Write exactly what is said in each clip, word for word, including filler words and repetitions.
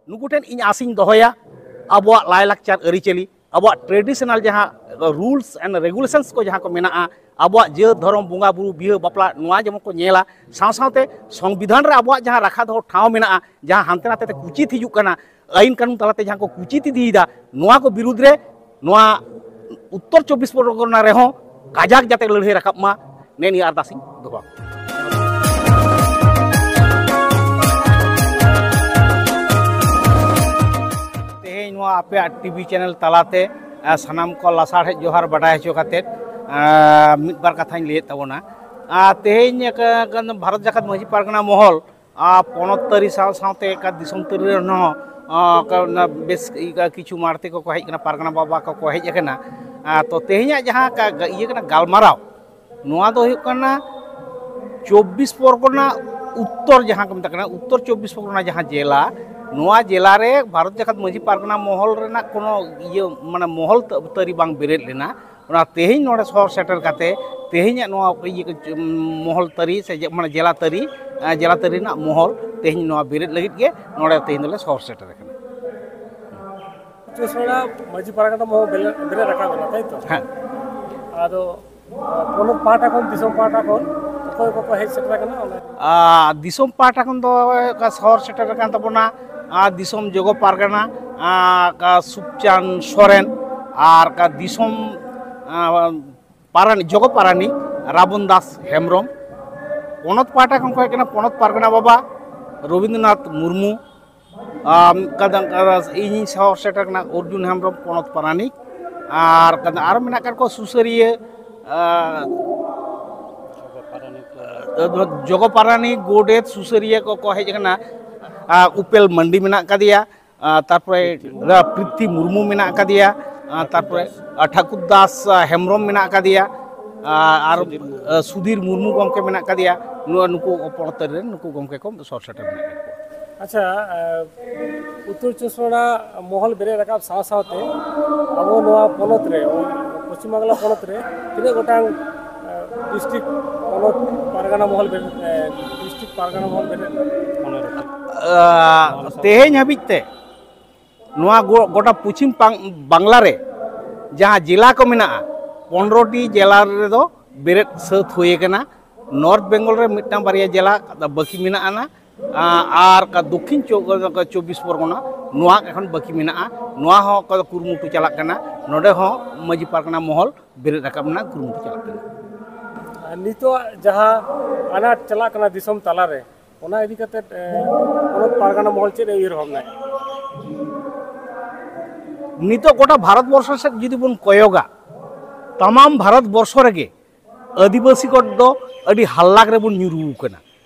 ᱱᱩᱠᱩ ᱴᱷᱮᱱ ᱤᱧ ᱟᱥᱤᱧ ᱫᱚᱦᱚᱭᱟ, ᱟᱵᱚᱣᱟᱜ ᱞᱟᱭᱼᱞᱟᱠᱪᱟᱨ ᱟᱹᱨᱤᱪᱟᱹᱞᱤ, ᱟᱵᱚᱣᱟᱜ traditional ᱡᱟᱦᱟᱸ rules and regulations ᱠᱚ ᱡᱟᱦᱟᱸ ᱠᱚ ᱢᱮᱱᱟᱜᱼᱟ, ᱟᱵᱚᱣᱟᱜ ᱡᱟᱹᱛ ᱫᱷᱚᱨᱚᱢ ᱵᱚᱸᱜᱟ ᱵᱩᱨᱩ ᱵᱤᱦᱟᱹ ᱵᱟᱯᱞᱟ ᱱᱚᱣᱟ ᱡᱮᱢᱚᱱ ᱠᱚ ᱧᱮᱞᱟ, ᱥᱟᱶ ᱥᱟᱶᱛᱮ ᱥᱚᱝᱵᱤᱫᱷᱟᱱ ᱨᱮ ᱟᱵᱚᱣᱟᱜ ᱡᱟᱦᱟᱸ ᱨᱟᱠᱷᱟ ᱫᱚᱦᱚ ᱴᱷᱟᱶ ᱢᱮᱱᱟᱜᱼᱟ, ᱡᱟᱦᱟᱸ ᱦᱟᱱᱛᱮ ᱱᱟᱛᱮ ᱛᱮ ᱠᱩᱪᱤᱛ ᱦᱤᱡᱩᱜ ᱠᱟᱱᱟ, ᱟᱹᱭᱤᱱ ᱠᱟᱹᱱᱩᱱ ᱛᱟᱞᱟᱛᱮ ᱡᱟᱦᱟᱸ ᱠᱚ ᱠᱩᱪᱤᱛ ᱤᱫᱤᱭᱮᱫᱟ, ᱱᱚᱣᱟ ᱠᱚ ᱵᱤᱨᱩᱫᱽ ᱨᱮ ᱱᱚᱣᱟ ᱩᱛᱛᱚᱨ ᱪᱚᱵᱵᱤᱥ ᱯᱚᱨᱜᱚᱱᱟ ᱨᱮᱦᱚᱸ ᱠᱟᱡᱟᱠ ᱡᱟᱛᱮ ᱞᱟᱹᱲᱦᱟᱹᱭ ᱨᱟᱠᱟᱵ ᱢᱟ, ᱱᱮᱜᱼᱮ ᱱᱤᱭᱟᱹ ᱟᱨᱫᱟᱥ ᱤᱧ ᱫᱚᱦᱚ᱾ ᱛᱮᱦᱮᱧ ᱱᱚᱣᱟ ᱟᱯᱮᱭᱟᱜ ᱴᱤᱵᱷᱤ ᱪᱮᱱᱮᱞ ᱛᱟᱞᱟᱛᱮ, ᱟ, ᱥᱟᱱᱟᱢ ᱠᱚ ᱞᱟᱥᱟᱲᱦᱮᱫ ᱡᱚᱦᱟᱨ ᱵᱟᱰᱟᱭ ᱦᱚᱪᱚ ᱠᱟᱛᱮᱫ, ᱟ, ᱢᱤᱫ ᱵᱟᱨ ᱠᱟᱛᱷᱟᱧ ᱞᱟᱹᱭᱮᱫ ᱛᱟᱵᱚᱱᱟ᱾ ᱟ, ᱛᱮᱦᱮᱧ ᱠᱟ-, ᱠᱟ-, ᱵᱷᱟᱨᱚᱛ ᱡᱟᱠᱟᱛ ᱢᱟᱹᱡᱷᱤ ᱯᱟᱨᱜᱟᱱᱟ ᱢᱚᱦᱚᱞ, ᱟ, ᱯᱚᱱᱚᱛ ᱛᱟᱹᱨᱤ ᱥᱟᱶ ᱥᱟᱶᱛᱮ ᱮᱠᱟ ᱫᱤᱥᱚᱢ ᱛᱟᱹᱨᱤ ᱨᱮᱱ ᱦᱚᱸ, ᱟ, ᱠᱟ-, ᱚᱱᱟ ᱵᱮᱥ ᱠᱤᱪᱷᱩ ᱢᱟᱲᱛᱮ ᱠᱚᱠᱚ ᱦᱮᱡ ᱟᱠᱟᱱᱟ, ᱯᱟᱨᱜᱟᱱᱟ ᱵᱟᱵᱟ ᱠᱚᱠᱚ ᱦᱮᱡ ᱟᱠᱟᱱᱟ᱾ ᱟ, ᱛᱚ, ᱛᱮᱦᱮᱧᱟᱜ ᱡᱟᱦᱟᱸ ᱠᱟ-, ᱤᱭᱟᱹ ᱠᱟᱱᱟ ᱜᱟᱞᱢᱟᱨᱟᱣ, ᱱᱚᱣᱟ ᱫᱚ ᱦᱩᱭᱩᱜ ᱠᱟᱱᱟ ᱪᱚᱵᱵᱤᱥ ᱯᱚᱨᱜᱚᱱᱟ ᱩᱛᱛᱚᱨ, ᱡᱟᱦᱟᱸ ᱠᱚ ᱢᱮᱛᱟᱜ ᱠᱟᱱᱟ ᱩᱛᱛᱚᱨ ᱪᱚᱵᱵᱤᱥ ᱯᱚᱨᱜᱚᱱᱟ ᱡᱟᱦᱟᱸ ᱡᱮᱞᱟ, ᱱᱚᱣᱟ ᱡᱮᱞᱟ ᱨᱮ ᱵᱷᱟᱨᱚᱛ ᱡᱟᱠᱟᱛ ᱢᱟᱹᱡᱷᱤ ᱯᱟᱨᱜᱟᱱᱟ ᱢᱚᱦᱚᱞ ᱨᱮᱱᱟᱜ ᱠᱳᱱᱳ ᱤᱭᱟᱹ, ᱢᱟᱱᱮ, ᱢᱚᱦᱚᱞ ᱛᱟᱹᱨᱤ ᱵᱟᱝ ᱵᱮᱨᱮᱫ ᱞᱮᱱᱟ᱾ ᱚᱱᱟ ᱛᱮᱦᱮᱧ ᱱᱚᱰᱮ ᱥᱚᱦᱚᱨ ᱥᱮᱴᱮᱨ ᱠᱟᱛᱮ ᱛᱮᱦᱮᱧᱟᱜ ᱱᱚᱣᱟ ᱤᱭᱟᱹ ᱢᱚᱦᱚᱞ ᱛᱟᱹᱨᱤ ᱥᱮ ᱡᱮ, ᱢᱟᱱᱮ, ᱡᱮᱞᱟ ᱛᱟᱹᱨᱤ, ᱮᱸ, ᱡᱮᱞᱟ ᱛᱟᱹᱨᱤ ᱨᱮᱱᱟᱜ ᱢᱚᱦᱚᱞ ᱛᱮᱦᱮᱧ ᱱᱚᱣᱟ ᱵᱮᱨᱮᱫ ᱞᱟᱹᱜᱤᱫ ᱜᱮ ᱱᱚᱰᱮ ᱛᱮᱦᱮᱧ ᱫᱚᱞᱮ ᱥᱚᱦᱚᱨ ᱥᱮᱴᱮᱨ ᱟᱠᱟᱱᱟ᱾ ᱪᱚᱥᱲᱟ ᱢᱟᱹᱡᱷᱤ ᱯᱟᱨᱜᱟᱱᱟ ᱢᱚᱦᱚᱞ ᱵᱮᱨᱮᱫ, ᱵᱮᱨᱮᱫ ᱨᱟᱠᱟᱵ ᱮᱱᱟ, ᱛᱟᱭ ᱛᱚ? ᱦᱮᱸ᱾ ᱟᱫᱚ ᱯᱚᱱᱚᱛ ᱯᱟᱦᱴᱟ ᱠᱷᱚᱱ, ᱫᱤᱥᱚᱢ ᱯᱟᱦᱴᱟ ᱠᱷᱚᱱ ᱚᱠᱚᱭ ᱠᱚᱠᱚ ᱦᱮᱡ ᱥᱮᱴᱮᱨ ᱟᱠᱟᱱᱟ? ᱚᱱᱟ ᱟᱨ ᱫᱤᱥᱚᱢ ᱯᱟᱦᱴᱟ ᱠᱷᱚᱱ ᱫᱚ ᱥᱚᱦᱚᱨ ᱥᱮᱴᱮᱨ ᱟᱠᱟᱱ ᱛᱟᱵᱚᱱᱟ, ᱟᱨ ᱫᱤᱥᱚᱢ ᱡᱚᱜᱚ ᱯᱟᱨᱜᱟᱱᱟ, ᱟᱨ ᱥᱩᱠᱪᱟᱸᱫᱽ ᱥᱚᱨᱮᱱ, ᱟᱨ ᱫᱤᱥᱚᱢ, ᱟᱨ ᱯᱟᱨᱟᱱᱤᱠ, ᱡᱚᱜᱚ ᱯᱟᱨᱟᱱᱤᱠ ᱨᱟᱵᱚᱱ ᱫᱟᱥ ᱦᱮᱢᱵᱨᱚᱢ᱾ ᱯᱚᱱᱚᱛ ᱯᱟᱦᱴᱟ ᱠᱷᱚᱱ ᱠᱚ ᱦᱮᱡ ᱠᱟᱱᱟ ᱯᱚᱱᱚᱛ ᱯᱟᱨᱜᱟᱱᱟ ᱵᱟᱵᱟ ᱨᱚᱵᱤᱱᱫᱨᱚᱱᱟᱛᱷ ᱢᱩᱨᱢᱩ, ᱟᱢ, ᱠᱟᱫᱟ-, ᱠᱟᱫᱟ-, ᱤᱧᱤᱧ ᱥᱚᱦᱚᱨ ᱥᱮᱴᱮᱨ ᱠᱟᱱᱟ ᱚᱨᱡᱩᱱ ᱦᱮᱢᱵᱨᱚᱢ, ᱯᱚᱱᱚᱛ ᱯᱟᱨᱟᱱᱤᱠ, ᱟᱨ ᱠᱟᱫᱟ-, ᱟᱨ ᱢᱮᱱᱟᱜ ᱟᱠᱟᱫ ᱠᱚᱣᱟ ᱥᱩᱥᱟᱹᱨᱤᱭᱟᱹ, ᱟᱨ, ᱡᱚᱜᱚ ᱯᱟᱨᱟᱱᱤᱠ, ᱜᱚᱰᱮᱛ, ᱥᱩᱥᱟᱹᱨᱤᱭᱟᱹ ᱠᱚᱠᱚ ᱦᱮᱡ ᱟᱠᱟᱱᱟ᱾ ᱟᱨ ᱩᱯᱮᱞ ᱢᱟᱱᱰᱤ ᱢᱮᱱᱟᱜ ᱟᱠᱟᱫᱮᱭᱟ, ᱟᱨ ᱛᱟᱨᱯᱚᱨᱮ ᱯᱨᱤᱛᱤ ᱢᱩᱨᱢᱩ ᱢᱮᱱᱟᱜ ᱟᱠᱟᱫᱮᱭᱟ, ᱟᱨ ᱛᱟᱨᱯᱚᱨᱮ, ᱟᱨ ᱴᱷᱟᱠᱩᱨ ᱫᱟᱥ, ᱟᱨ ᱦᱮᱢᱵᱨᱚᱢ ᱢᱮᱱᱟᱜ ᱟᱠᱟᱫᱮᱭᱟ, ᱟᱨ, ᱟᱨ, ᱥᱩᱫᱷᱤᱨ ᱢᱩᱨᱢᱩ᱾ ᱟᱨ ᱥᱩᱫᱷᱤᱨ ᱢᱩᱨᱢᱩ ᱜᱚᱢᱠᱮ ᱢᱮᱱᱟᱜ ᱟᱠᱟᱫᱮᱭᱟ᱾ ᱱᱚᱣᱟ, ᱱᱩᱠᱩ ᱯᱚᱱᱚᱛ ᱨᱮᱱ ᱱᱩᱠᱩ ᱜᱚᱢᱠᱮ ᱠᱚ ᱥᱚᱦᱚᱨ ᱥᱮᱴᱮᱨ ᱢᱮᱱᱟᱜ ᱟᱠᱟᱫ ᱠᱚᱣᱟ᱾ ᱟᱪᱪᱷᱟ, ᱮ, ᱩᱛᱛᱚᱨ ᱪᱚᱥ ᱯᱚᱨᱜᱚᱱᱟ ᱢᱚᱦᱚᱞ ᱵᱮᱨᱮᱫ ᱨᱟᱠᱟᱵ ᱥᱟᱶ ᱥᱟᱶᱛᱮ ᱟᱵᱚ ᱱᱚᱣᱟ ᱯᱚᱱᱚᱛ ᱨᱮ, ᱯᱚᱪᱷᱤᱢ ᱵᱟᱝᱞᱟ ᱯᱚᱱᱚᱛ ᱨᱮ ᱛᱤᱱᱟᱹᱜ ᱜᱚᱴᱟᱝ, ᱮ, ᱰᱤᱥᱴᱨᱤᱠᱴ ᱯᱚᱱᱚᱛ ᱯᱟᱨᱜᱟᱱᱟ ᱢᱚᱦᱚᱞ ᱵᱮᱨᱮᱫ, ᱮ, ᱰᱤᱥᱴᱨᱤᱠᱴ ᱯᱟᱨᱜᱟᱱᱟ ᱢᱚᱦᱚᱞ ᱵᱮᱨᱮᱫ? ᱯᱚᱱᱮᱨᱚ ᱴᱤ᱾ ᱛᱮᱦᱮᱧ ᱦᱟᱹᱵᱤᱡ ᱛᱮ ᱱᱚᱣᱟ ᱜᱚ- ᱜᱚᱴᱟ ᱯᱚᱪᱷᱤᱢ ᱯᱟᱝ- ᱵᱟᱝᱞᱟ ᱨᱮ ᱡᱟᱦᱟᱸ ᱡᱮᱞᱟ ᱠᱚ ᱢᱮᱱᱟᱜᱼᱟ, ᱯᱚᱱᱨᱚ ᱴᱤ ᱡᱮᱞᱟ ᱨᱮᱫᱚ ᱵᱮᱨᱮᱫ ᱥᱟᱹᱛ ᱦᱩᱭ ᱟᱠᱟᱱᱟ᱾ ᱱᱚᱨᱛᱷ ᱵᱮᱝᱜᱚᱞ ᱨᱮ ᱢᱤᱫᱴᱟᱝ ᱵᱟᱨᱭᱟ ᱡᱮᱞᱟ ᱵᱟᱹᱠᱤ ᱢᱮᱱᱟᱜ ᱟᱱᱟ, ᱟᱨ ᱫᱚᱠᱠᱷᱤᱱ ᱪᱚ- ᱪᱚᱵᱵᱤᱥ ᱯᱚᱨᱜᱚᱱᱟ ᱱᱚᱣᱟ ᱮᱠᱷᱚᱱ ᱵᱟᱹᱠᱤ ᱢᱮᱱᱟᱜᱼᱟ᱾ ᱱᱚᱣᱟ ᱦᱚᱸ ᱚᱠᱟ ᱫᱚ ᱠᱩᱨᱩᱢᱩᱴᱩ ᱪᱟᱞᱟᱜ ᱠᱟᱱᱟ᱾ ᱱᱚᱰᱮ ᱦᱚᱸ ᱢᱟᱹᱡᱷᱤ ᱯᱟᱨᱜᱟᱱᱟ ᱢᱚᱦᱚᱞ ᱵᱮᱨᱮᱫ ᱨᱟᱠᱟᱵ ᱨᱮᱱᱟᱜ ᱠᱩᱨᱩᱢᱩᱴᱩ ᱪᱟᱞᱟᱜ ᱠᱟᱱᱟ᱾ ᱱᱤᱛᱚᱜ ᱡᱟᱦᱟᱸ ᱟᱱᱟᱴ ᱪᱟᱞᱟᱜ ᱠᱟᱱᱟ ᱫᱤᱥᱚᱢ ᱛᱟᱞᱟᱨᱮ, ᱚᱱᱟ ᱤᱫᱤ ᱠᱟᱛᱮ ᱯᱚᱱᱚᱛ ᱯᱟᱨᱜᱟᱱᱟ ᱢᱚᱦᱚᱞ ᱪᱮᱫ ᱮ ᱩᱭᱦᱟᱹᱨ ᱵᱷᱟᱵᱽᱱᱟᱭᱟ? ᱱᱤᱛᱚᱜ ᱜᱚᱴᱟ ᱵᱷᱟᱨᱚᱛ ᱵᱚᱨᱥᱚ ᱥᱮᱫ ᱡᱩᱫᱤ ᱵᱚᱱ ᱠᱚᱭᱚᱜᱟ, ᱛᱟᱢᱟᱢ ᱵᱷᱟᱨᱚᱛ ᱵᱚᱨᱥᱚ ᱨᱮᱜᱮ ᱟᱹᱫᱤᱵᱟᱹᱥᱤ ᱠᱚ ᱫᱚ ᱟᱹᱰᱤ ᱦᱟᱞᱞᱟᱠ ᱨᱮᱵᱚᱱ ᱧᱩᱨᱩ ᱟᱠᱟᱱᱟ᱾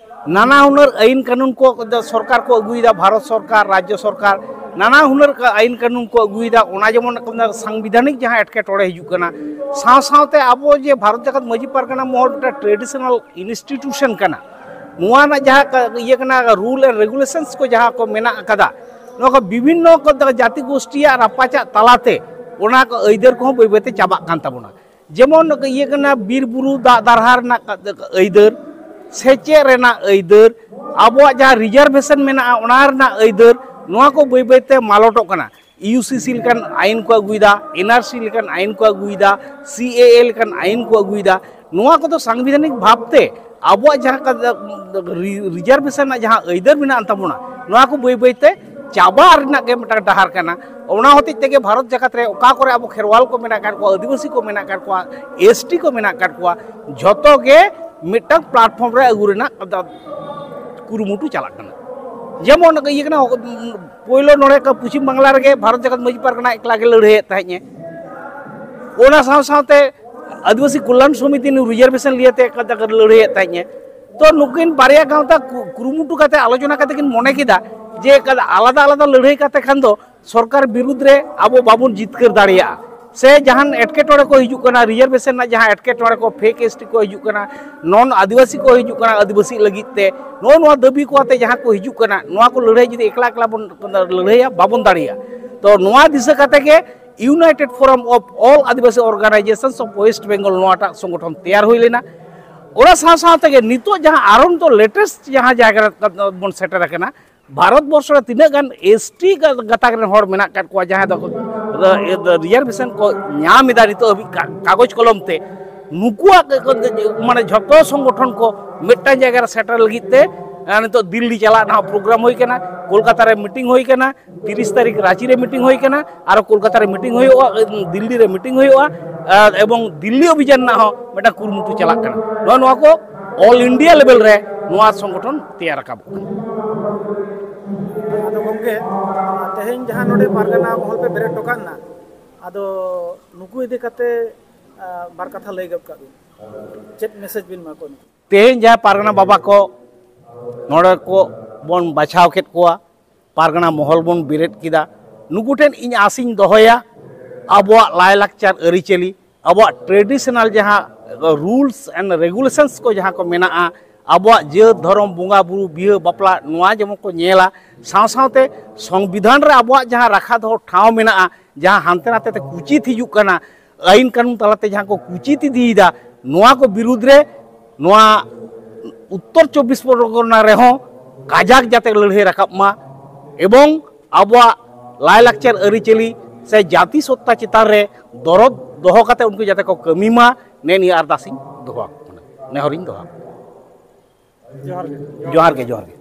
ᱱᱟᱱᱟ ᱦᱩᱱᱟᱹᱨ ᱟᱹᱭᱤᱱ ᱠᱟᱹᱱᱩᱱ ᱠᱚ ᱥᱚᱨᱠᱟᱨ ᱠᱚ ᱟᱹᱜᱩᱭᱮᱫᱟ, ᱵᱷᱟᱨᱚᱛ ᱥᱚᱨᱠᱟᱨ, ᱨᱟᱡᱽᱡᱚ ᱥᱚᱨᱠᱟᱨ ᱱᱟᱱᱟ ᱦᱩᱱᱟᱹᱨ ᱟᱹᱭᱤᱱ ᱠᱟᱹᱱᱩᱱ ᱠᱚ ᱟᱹᱜᱩᱭᱮᱫᱟ᱾ ᱚᱱᱟ ᱡᱮᱢᱚᱱ ᱥᱟᱝᱵᱤᱫᱷᱟᱱᱤᱠ ᱡᱟᱦᱟᱸ ᱮᱴᱠᱮᱴᱚᱬᱮ ᱦᱤᱡᱩᱜ ᱠᱟᱱᱟ, ᱥᱟᱶ ᱥᱟᱶᱛᱮ ᱟᱵᱚ ᱡᱮ ᱵᱷᱟᱨᱚᱛ ᱡᱟᱠᱟᱛ ᱢᱟᱹᱡᱷᱤ ᱯᱟᱨᱜᱟᱱᱟ ᱢᱚᱦᱚᱞ ᱢᱤᱫᱴᱟᱝ ᱴᱨᱮᱰᱤᱥᱚᱱᱟᱞ ᱤᱱᱥᱴᱤᱴᱤᱭᱩᱥᱚᱱ ᱠᱟᱱᱟ, ᱱᱚᱣᱟ ᱨᱮᱱᱟᱜ ᱡᱟᱦᱟᱸ ᱤᱭᱟᱹ ᱠᱟᱱᱟ, ᱨᱩᱞ ᱮᱱᱰ ᱨᱮᱜᱩᱞᱮᱥᱚᱱᱥ ᱠᱚ ᱡᱟᱦᱟᱸ ᱠᱚ ᱢᱮᱱᱟᱜ ᱟᱠᱟᱫᱟ, ᱱᱚᱣᱟ ᱠᱚ ᱵᱤᱵᱷᱤᱱᱱᱚ ᱡᱟᱹᱛᱤ ᱜᱳᱥᱴᱤᱭᱟᱜ ᱨᱟᱯᱟᱪᱟᱜ ᱛᱟᱞᱟᱛᱮ ᱚᱱᱟ ᱠᱚ ᱟᱹᱭᱫᱟᱹᱨ ᱠᱚᱦᱚᱸ ᱵᱟᱹᱭ ᱵᱟᱹᱭᱛᱮ ᱪᱟᱵᱟᱜ ᱠᱟᱱ ᱛᱟᱵᱚᱱᱟ᱾ ᱡᱮᱢᱚᱱ ᱤᱭᱟᱹ ᱠᱟᱱᱟ, ᱵᱤᱨ ᱵᱩᱨᱩ ᱫᱟᱜ ᱫᱟᱨᱦᱟ ᱨᱮᱱᱟᱜ ᱟᱹᱭᱫᱟᱹᱨ, ᱥᱮᱪᱮᱫ ᱨᱮᱱᱟᱜ ᱟᱹᱭᱫᱟᱹᱨ, ᱟᱵᱚᱣᱟᱜ ᱡᱟᱦᱟᱸ ᱨᱤᱡᱟᱨᱵᱷᱮᱥᱚᱱ ᱢᱮᱱᱟᱜᱼᱟ ᱚᱱᱟ ᱨᱮᱱᱟᱜ ᱟᱹᱭᱫᱟᱹᱨ, ᱱᱚᱣᱟ ᱠᱚ ᱵᱟᱹᱭ ᱵᱟᱹᱭᱛᱮ ᱢᱟᱞᱚᱴᱚᱜ ᱠᱟᱱᱟ᱾ ᱤᱭᱩᱥᱤᱥᱤ ᱞᱮᱠᱟᱱ ᱟᱭᱤᱱ ᱠᱚ ᱟᱹᱜᱩᱭᱮᱫᱟ, ᱮᱱᱟᱨᱥᱤ ᱞᱮᱠᱟᱱ ᱟᱭᱤᱱ ᱠᱚ ᱟᱹᱜᱩᱭᱮᱫᱟ, ᱥᱤᱮᱮ ᱞᱮᱠᱟᱱ ᱟᱭᱤᱱ ᱠᱚ ᱟᱹᱜᱩᱭᱮᱫᱟ᱾ ᱱᱚᱣᱟ ᱠᱚᱫᱚ ᱥᱟᱝᱵᱤᱫᱷᱟᱱᱤᱠ ᱵᱷᱟᱵᱽᱛᱮ ᱟᱵᱚᱣᱟᱜ ᱡᱟᱦᱟᱸ ᱨᱤᱡᱟᱨᱵᱷᱮᱥᱚᱱ ᱨᱮᱱᱟᱜ ᱡᱟᱦᱟᱸ ᱟᱹᱭᱫᱟᱹᱨ ᱢᱮᱱᱟᱜ ᱛᱟᱵᱚᱱᱟ, ᱱᱚᱣᱟ ᱠᱚ ᱵᱟᱹᱭ ᱵᱟᱹᱭᱛᱮ ᱪᱟᱵᱟᱜ ᱨᱮᱱᱟᱜ ᱜᱮ ᱢᱤᱫᱴᱟᱝ ᱰᱟᱦᱟᱨ ᱠᱟᱱᱟ᱾ ᱚᱱᱟ ᱦᱚᱛᱮᱡ ᱛᱮᱜᱮ ᱵᱷᱟᱨᱚᱛ ᱡᱟᱠᱟᱛ ᱨᱮ ᱚᱠᱟ ᱠᱚᱨᱮ ᱟᱵᱚ ᱠᱷᱮᱨᱣᱟᱞ ᱠᱚ ᱢᱮᱱᱟᱜ ᱟᱠᱟᱫ ᱠᱚᱣᱟ, ᱟᱹᱫᱤᱵᱟᱹᱥᱤ ᱠᱚ ᱢᱮᱱᱟᱜ ᱟᱠᱟᱫ ᱠᱚᱣᱟ, ᱮᱥᱴᱤ ᱠᱚ ᱢᱮᱱᱟᱜ ᱟᱠᱟᱫ ᱠᱚᱣᱟ, ᱡᱷᱚᱛᱚ ᱜᱮ ᱢᱤᱫᱴᱟᱝ ᱯᱞᱟᱴᱯᱷᱚᱨᱢ ᱨᱮ ᱟᱹᱜᱩ ᱨᱮᱱᱟᱜ ᱠᱩᱨᱩᱢᱩᱴᱩ ᱪᱟᱞᱟᱜ ᱠᱟᱱᱟ᱾ ᱡᱮᱢᱚᱱ ᱤᱭᱟᱹ ᱠᱟᱱᱟ, ᱯᱳᱭᱞᱳ ᱱᱚᱰᱮ ᱯᱚᱪᱷᱤᱢ ᱵᱟᱝᱞᱟ ᱨᱮᱜᱮ ᱵᱷᱟᱨᱚᱛ ᱡᱟᱠᱟᱛ ᱢᱟᱹᱡᱷᱤ ᱯᱟᱨᱜᱟᱱᱟ ᱮᱠᱞᱟ ᱜᱮ ᱞᱟᱹᱲᱦᱟᱹᱭᱮᱫ ᱛᱟᱦᱮᱸᱫ ᱮ᱾ ᱚᱱᱟ ᱥᱟᱶ ᱥᱟᱶᱛᱮ ᱟᱹᱫᱤᱵᱟᱹᱥᱤ ᱠᱚᱞᱭᱟᱱ ᱥᱚᱢᱤᱛᱤ ᱱᱩᱭ ᱨᱤᱡᱟᱨᱵᱷᱮᱥᱚᱱ ᱞᱤᱭᱟᱹᱛᱮ ᱞᱟᱹᱲᱦᱟᱹᱭᱮᱫ ᱛᱟᱦᱮᱸᱫ ᱮ᱾ ᱛᱚ ᱱᱩᱠᱤᱱ ᱵᱟᱨᱭᱟ ᱜᱟᱶᱛᱟ ᱠᱩᱨᱩᱢᱩᱴᱩ ᱠᱟᱛᱮ, ᱟᱞᱳᱪᱚᱱᱟ ᱠᱟᱛᱮ ᱠᱤᱱ ᱢᱚᱱᱮ ᱠᱮᱫᱟ ᱡᱮ ᱟᱞᱟᱫᱟ ᱟᱞᱟᱫᱟ ᱞᱟᱹᱲᱦᱟᱹᱭ ᱠᱟᱛᱮ ᱠᱷᱟᱱ ᱫᱚ ᱥᱚᱨᱠᱟᱨ ᱵᱤᱨᱩᱫᱽ ᱨᱮ ᱟᱵᱚ ᱵᱟᱵᱚᱱ ᱡᱤᱛᱠᱟᱹᱨ ᱫᱟᱲᱮᱭᱟᱜᱼᱟ, ᱥᱮ ᱡᱟᱦᱟᱱ ᱮᱴᱠᱮᱴᱚᱬᱮ ᱠᱚ ᱦᱤᱡᱩᱜ ᱠᱟᱱᱟ, ᱨᱤᱡᱟᱨᱵᱷᱮᱥᱚᱱ ᱨᱮᱱᱟᱜ ᱡᱟᱦᱟᱸ ᱮᱴᱠᱮᱴᱚᱬᱮ ᱠᱚ, ᱯᱷᱮᱠ ᱮᱥᱴᱤ ᱠᱚ ᱦᱤᱡᱩᱜ ᱠᱟᱱᱟ, ᱱᱚᱱ ᱟᱹᱫᱤᱵᱟᱹᱥᱤ ᱠᱚ ᱦᱤᱡᱩᱜ ᱠᱟᱱᱟ ᱟᱹᱫᱤᱵᱟᱹᱥᱤ ᱞᱟᱹᱜᱤᱫ ᱛᱮ, ᱱᱚᱜᱼᱚ ᱱᱚᱣᱟ ᱫᱟᱹᱵᱤ ᱠᱚ ᱟᱛᱮ ᱡᱟᱦᱟᱸ ᱠᱚ ᱦᱤᱡᱩᱜ ᱠᱟᱱᱟ, ᱱᱚᱣᱟ ᱠᱚ ᱞᱟᱹᱲᱦᱟᱹᱭ ᱡᱩᱫᱤ ᱮᱠᱞᱟ ᱮᱠᱞᱟ ᱵᱚᱱ ᱞᱟᱹᱲᱦᱟᱹᱭᱟ, ᱵᱟᱵᱚᱱ ᱫᱟᱲᱮᱭᱟᱜᱼᱟ᱾ ᱛᱚ ᱱᱚᱣᱟ ᱫᱤᱥᱟᱹ ᱠᱟᱛᱮ ᱜᱮ United Forum of All Adivasi Organizations of West Bengal ᱱᱚᱣᱟᱴᱟᱜ ᱥᱚᱝᱜᱚᱴᱷᱚᱱ ᱛᱮᱭᱟᱨ ᱦᱩᱭ ᱞᱮᱱᱟ᱾ ᱚᱱᱟ ᱥᱟᱶ ᱥᱟᱶ ᱛᱮᱜᱮ ᱱᱤᱛᱚᱜ ᱡᱟᱦᱟᱸ ᱟᱨᱚ ᱱᱤᱛᱚᱜ ᱞᱮᱴᱮᱥᱴ ᱡᱟᱦᱟᱸ ᱡᱟᱭᱜᱟ ᱨᱮ ᱵᱚᱱ ᱥᱮᱴᱮᱨ ᱟᱠᱟᱱᱟ, ᱵᱷᱟᱨᱚᱛ ᱵᱚᱨᱥᱚ ᱨᱮ ᱛᱤᱱᱟᱹᱜ ᱜᱟᱱ ᱮᱥ ᱴᱤ ᱜᱟᱛᱟᱠ ᱨᱮᱱ ᱦᱚᱲ ᱢᱮᱱᱟᱜ ᱟᱠᱟᱫ ᱠᱚᱣᱟ, ᱡᱟᱦᱟᱸᱭ ᱫᱚ ᱨᱤᱡᱟᱨᱵᱷᱮᱥᱚᱱ ᱠᱚ ᱧᱟᱢ ᱮᱫᱟ ᱱᱤᱛᱚᱜ ᱦᱟᱹᱵᱤᱡ ᱠᱟ- ᱠᱟᱜᱚᱡᱽ ᱠᱚᱞᱚᱢ ᱛᱮ, ᱱᱩᱠᱩᱣᱟᱜ ᱢᱟᱱᱮ ᱡᱷᱚᱛᱚ ᱥᱚᱝᱜᱚᱴᱷᱚᱱ ᱠᱚ ᱢᱤᱫᱴᱟᱝ ᱡᱟᱭᱜᱟ ᱨᱮ ᱥᱮᱴᱮᱨ ᱞᱟᱹᱜᱤᱫ ᱛᱮ ᱱᱤᱛᱚᱜ ᱫᱤᱞᱞᱤ ᱪᱟᱞᱟᱜ ᱨᱮᱱᱟᱜ ᱯᱨᱳᱜᱨᱟᱢ ᱦᱩᱭ ᱠᱟᱱᱟ, ᱠᱳᱞᱠᱟᱛᱟ ᱨᱮ ᱢᱤᱴᱤᱝ ᱦᱩᱭ ᱠᱟᱱᱟ, ᱛᱤᱨᱤᱥ ᱛᱟᱹᱨᱤᱠᱷ ᱨᱟᱸᱪᱤ ᱨᱮ ᱢᱤᱴᱤᱝ ᱦᱩᱭ ᱠᱟᱱᱟ, ᱟᱨᱚ ᱠᱳᱞᱠᱟᱛᱟ ᱨᱮ ᱢᱤᱴᱤᱝ ᱦᱩᱭᱩᱜᱼᱟ, ᱫᱤᱞᱞᱤ ᱨᱮ ᱢᱤᱴᱤᱝ ᱦᱩᱭᱩᱜᱼᱟ, ᱮᱵᱚᱝ ᱫᱤᱞᱞᱤ ᱚᱵᱷᱤᱡᱟᱱ ᱨᱮᱱᱟᱜ ᱦᱚᱸ ᱢᱤᱫᱴᱟᱝ ᱠᱩᱨᱩᱢᱩᱴᱩ ᱪᱟᱞᱟᱜ ᱠᱟᱱᱟ᱾ ᱱᱚᱜᱼᱚ ᱱᱚᱣᱟ ᱠᱚ ᱚᱞ ᱤᱱᱰᱤᱭᱟ ᱞᱮᱵᱮᱞ ᱨᱮ ᱱᱚᱣᱟ ᱥᱚᱝᱜᱚᱴᱷᱚᱱ ᱛᱮᱭᱟᱨ ᱨᱟᱠᱟᱵᱚᱜ ᱠᱟᱱᱟ᱾ ᱟᱫᱚ ᱜᱚᱢᱠᱮ, ᱛᱮᱦᱮᱧ ᱡᱟᱦᱟᱸ ᱱᱚᱰᱮ ᱯᱟᱨᱜᱟᱱᱟ ᱢᱚᱦᱚᱞ ᱯᱮ ᱵᱮᱨᱮᱫ ᱦᱚᱴᱚ ᱠᱟᱜ ᱱᱟ, ᱟᱫᱚ ᱱᱩᱠᱩ ᱤᱫᱤ ᱠᱟᱛᱮ ᱵᱟᱨ ᱠᱟᱛᱷᱟ ᱞᱟᱹᱭ ᱜᱚᱫ ᱠᱟᱜ ᱵᱤᱱ, ᱪᱮᱫ ᱢᱮᱥᱮᱡᱽ ᱵᱤᱱ ᱮᱢᱟ ᱠᱚᱣᱟ? ᱛᱮᱦᱮᱧ ᱡᱟᱦᱟᱸ ᱯᱟᱨᱜᱟᱱᱟ ᱵᱟᱵᱟ ᱠᱚ ᱱᱚᱰᱮ ᱠᱚ ᱵᱚᱱ ᱵᱟᱪᱷᱟᱣ ᱠᱮᱫ ᱠᱚᱣᱟ, ᱯᱟᱨᱜᱟᱱᱟ ᱢᱚᱦᱚᱞ ᱵᱚᱱ ᱵᱮᱨᱮᱫ ᱠᱮᱫᱟ, ᱱᱩᱠᱩ ᱴᱷᱮᱱ ᱤᱧ ᱟᱥᱤᱧ ᱫᱚᱦᱚᱭᱟ, ᱟᱵᱚᱣᱟᱜ ᱞᱟᱭᱼᱞᱟᱠᱪᱟᱨ ᱟᱹᱨᱤᱪᱟᱹᱞᱤ, ᱟᱵᱚᱣᱟᱜ ᱴᱨᱮᱰᱤᱥᱚᱱᱟᱞ ᱡᱟᱦᱟᱸ ᱨᱩᱞᱥ ᱮᱱᱰ ᱨᱮᱜᱩᱞᱮᱥᱚᱱᱥ ᱠᱚ ᱡᱟᱦᱟᱸ ᱠᱚ ᱢᱮᱱᱟᱜᱼᱟ, ᱟᱵᱚᱣᱟᱜ ᱡᱟᱹᱛ ᱫᱷᱚᱨᱚᱢ ᱵᱚᱸᱜᱟ ᱵᱩᱨᱩ ᱵᱤᱦᱟᱹ ᱵᱟᱯᱞᱟ ᱱᱚᱣᱟ ᱡᱮᱢᱚᱱ ᱠᱚ ᱧᱮᱞᱟ, ᱥᱟᱶ ᱥᱟᱶᱛᱮ ᱥᱚᱝᱵᱤᱫᱷᱟᱱ ᱨᱮ ᱟᱵᱚᱣᱟᱜ ᱡᱟᱦᱟᱸ ᱨᱟᱠᱷᱟ ᱫᱚᱦᱚ ᱴᱷᱟᱶ ᱢᱮᱱᱟᱜᱼᱟ, ᱡᱟᱦᱟᱸ ᱦᱟᱱᱛᱮ ᱱᱟᱛᱮ ᱛᱮ ᱠᱩᱪᱤᱛ ᱦᱤᱡᱩᱜ ᱠᱟᱱᱟ, ᱟᱹᱭᱤᱱ ᱠᱟᱹᱱᱩᱱ ᱛᱟᱞᱟᱛᱮ ᱡᱟᱦᱟᱸ ᱠᱚ ᱠᱩᱪᱤᱛ ᱤᱫᱤᱭᱮᱫᱟ, ᱱᱚᱣᱟ ᱠᱚ ᱵᱤᱨᱩᱫᱽ ᱨᱮ ᱱᱚᱣᱟ ᱩᱛᱛᱚᱨ ᱪᱚᱵᱵᱤᱥ ᱯᱚᱨᱜᱚᱱᱟ ᱨᱮᱦᱚᱸ ᱠᱟᱡᱟᱠ ᱡᱟᱛᱮ ᱞᱟᱹᱲᱦᱟᱹᱭ ᱨᱟᱠᱟᱵ ᱢᱟ ᱮᱵᱚᱝ ᱟᱵᱚᱣᱟᱜ ᱞᱟᱭᱼᱞᱟᱠᱪᱟᱨ ᱟᱹᱨᱤᱪᱟᱹᱞᱤ ᱥᱮ ᱡᱟᱹᱛᱤ ᱥᱚᱛᱛᱟ ᱪᱮᱛᱟᱱ ᱨᱮ ᱫᱚᱨᱚᱫ ᱫᱚᱦᱚ ᱠᱟᱛᱮ ᱩᱱᱠᱩ ᱡᱟᱛᱮ ᱠᱚ ᱠᱟᱹᱢᱤ ᱢᱟ, ᱱᱮ ᱱᱤᱭᱟᱹ ᱟᱨᱫᱟᱥᱤᱧ ᱫᱚᱦᱚ ᱟᱠᱚ ᱠᱟᱱᱟ, ᱱᱮᱦᱚᱨᱤᱧ ᱫᱚᱦᱚ ᱟᱠᱚ ᱠᱟᱱᱟ᱾ ᱡᱚᱦᱟᱨ ᱜᱮ᱾ ᱡᱚᱦᱟᱨ ᱜᱮ, ᱡᱚᱦᱟᱨ ᱜᱮ᱾